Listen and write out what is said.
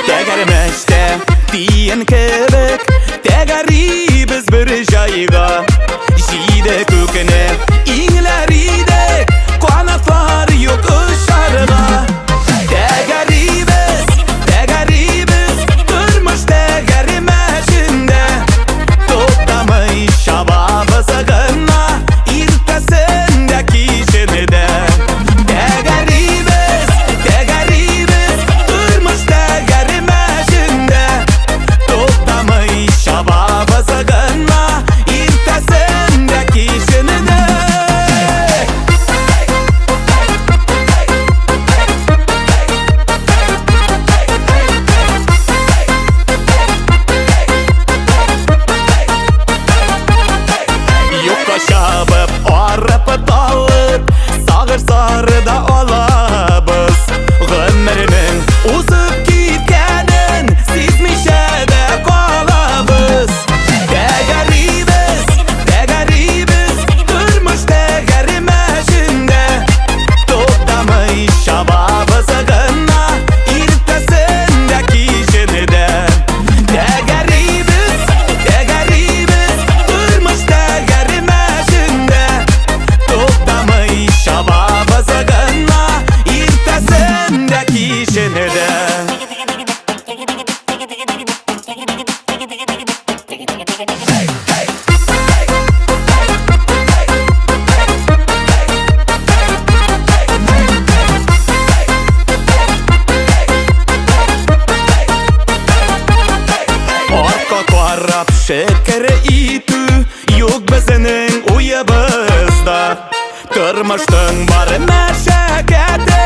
Тәгәрмәчтә тиен кебек тәгәрибез бер җайга. Җиде күкне иңләр идек, канатлар юк очарга. Тәгәрибез, тәгәрибез, тормыш тәгәрмәчендә. Туктамый чабабыз гына, иртәсен дә, кичен дә. Тәгәрибез, тәгәрибез, тормыш тәгәрмәчендә. Туктамый чабабыз гына, иртәсен дә, кичен дә. Юкка чабып, арып талып, сагыш зары да алабыз. Гомернең узып киткәнен сизмичә дә калабыз. Тәгәрибез, тәгәрибез, тормыш тәгәрмәчендә. Туктамый чабабыз гына, иртәсен дә, кичен дә. Тәгәрибез, тәгәрибез, тормыш тәгәрмәчендә. Туктамый чабабыз гына, иртәсен дә, кичен дә. Артка карап шөкер итү юк безнең уебызда. Тормышның бар мәшәкате